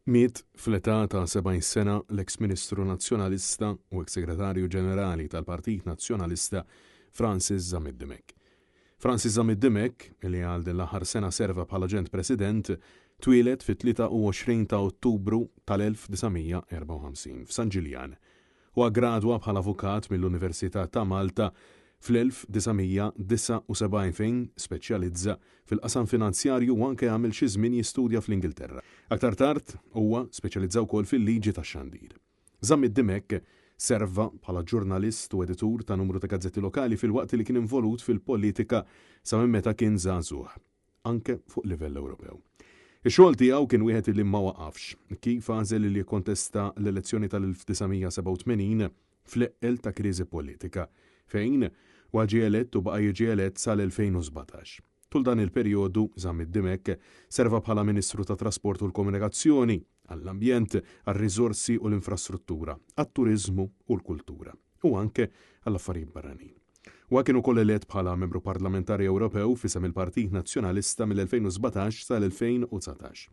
Miet fl-età ta' 70 sena l-eks Ministru Nazzjonalista u eks Segretarju Ġenerali tal-Partit Nazzjonalista Francis Zammit Dimech. Francis Zammit Dimech, li għal din l-aħħar sena serva bħala Aġent President, twieled fit-23 ta' Ottubru tal-1954 f'San Ġiljan. Huwa ggradwa bħala avukat mill-Università ta' Malta fl-1979 fejn speċjalizza fil-qasam finanzjarju u anke għamel xi żmien jistudja fl-Ingilterra. Aktar tard, huwa speċjalizza wkoll fil-liġi tax-xandir. Zammit Dimech serva bħala ġurnalist u editur ta' numru ta' gazzetti lokali filwaqt li kien involut fil-politika sa minn meta kien żagħżugħ. anke fuq livell Ewropew. Ix-xogħol tiegħu kien wieħed li ma waqafx, kif għażel li jikkontesta l-elezzjoni tal-1987 fl-eqqel ta' kriżi politika, fejn huwa ġie elett u baqa' jiġi elett sal-2017. Tul dan il-perjodu, Zammit Dimech serva bħala Ministru tat-Trasport u l-Komunikazzjoni, għall-Ambjent, għar-Riżorsi u l-Infrastruttura, għat-Turiżmu u l-Kultura. u anke għall-Affarijiet Barranin. Huwa kien ukoll elett bħala Membru Parlamentari Ewropew f'isem il-Partit Nazzjonalista mill-2017 sal-2019.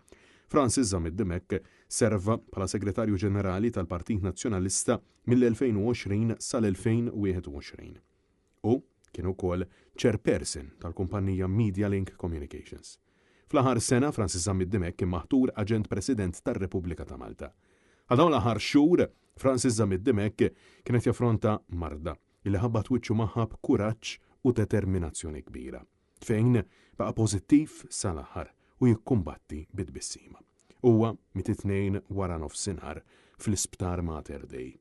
Francis Zammit Dimech serva bħala Segretarju Ġenerali tal-Partit Nazzjonalista mill-2020 sal-2021. Hu kien ukoll Chairperson tal-kumpanija Medialink Communications. Fl-aħħar sena, Francis Zammit Dimech kien maħtur Aġent President tar-Repubblika ta' Malta. Għal dawn l-aħħar xhur, Francis Zammit Dimech kien qed jaffronta marda li ħabbat wiċċu magħha b'kuraġġ u determinazzjoni kbira, fejn baqa' pożittiv sal-aħħar u jikkumbatti bi tbissima. Huwa miet it-Tnejn waranofsinhar fl-Isptar Mater Dei.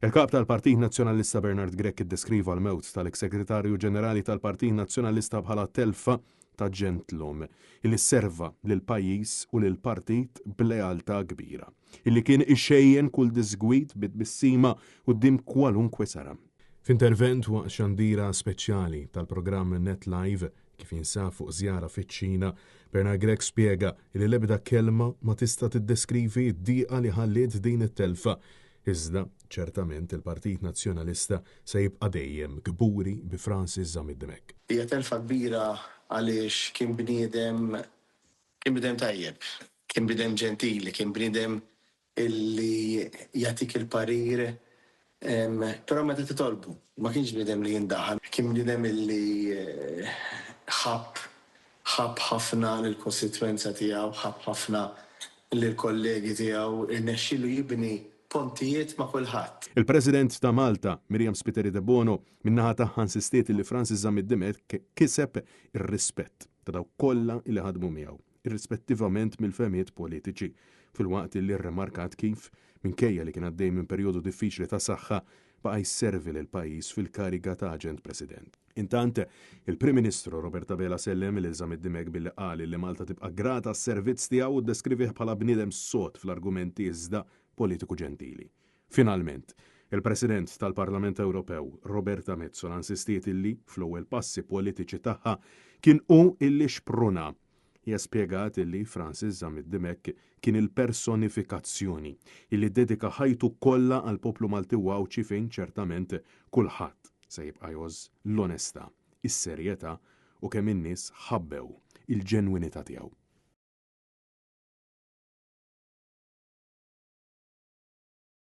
Il-Kap tal-Partit Nazzjonalista Bernard Grech iddeskriva l-mewt tal-eks Segretarju Ġenerali tal-Partit Nazzjonalista bħala telfa ta' ġentlom illi serva lill-pajjiż u lill-partit b'lealtà kbira, illi kien ixejjen kull diżgwid bi tbissima quddiem kwalunkwe saram. F'intervent waqt xandira speċjali tal-programm Net Live, kif jinsab fuq żjara fiċ-Ċina, Bernard Grech spjega li l-ebda kelma ma tista' tiddeskrivi d-dieqa li ħalliet din it-telfa. Iżda, ċertament il-Partit Nazzjonalista se jibqa' dejjem kburi bi Francis Zammit Dimech. Hija telfa kbira għaliex kien bniedem kien bniedem tajjeb, kien bniedem ġentili, kien bniedem illi jagħtik il-parir però meta titolbu. Ma kienx bniedem li jindaħal, kien bniedem illi ħabb ħabb ħafna lill-kostitwenza tiegħu, ħabb ħafna lill-kollegi tiegħu, irnexxielu jibni pontijiet ma' kulħadd. Il-President ta' Malta, Myriam Spiteri Debono, min-naħa tagħha insistiet illi Francis Zammit Dimech kiseb ir-rispett ta' dawk kollha illi ħadmu miegħu, irrispettivament mill-fehmiet politiċi, filwaqt illi rrimarkat kif, minkejja li kien għaddej minn perjodu diffiċli ta' saħħa, baqa' jservi lill-pajjiż fil-kariga ta' Aġent President. Intant, il-Prim Ministru Robert Abela sellem lil Zammit Dimech billi qal li Malta tibqa' grata għas-servizz tiegħu u ddeskrivih bħala bniedem sod fl-argumenti iżda politiku ġentili. Finalment, il-President tal-Parlament Ewropew, Roberta Metsola insistiet illi, fl-ewwel passi politiċi tagħha, kien hu illi xprunha Hija spjegat illi Francis Zammit Dimech kien il-personifikazzjoni illi ddedika ħajtu kollha għall-poplu Malti u Għawdxi fejn ċertament kulħadd se jibqa' jgħożż l-onestà, is-serjetà u kemm in-nies ħabbew il-ġenwinità tiegħu.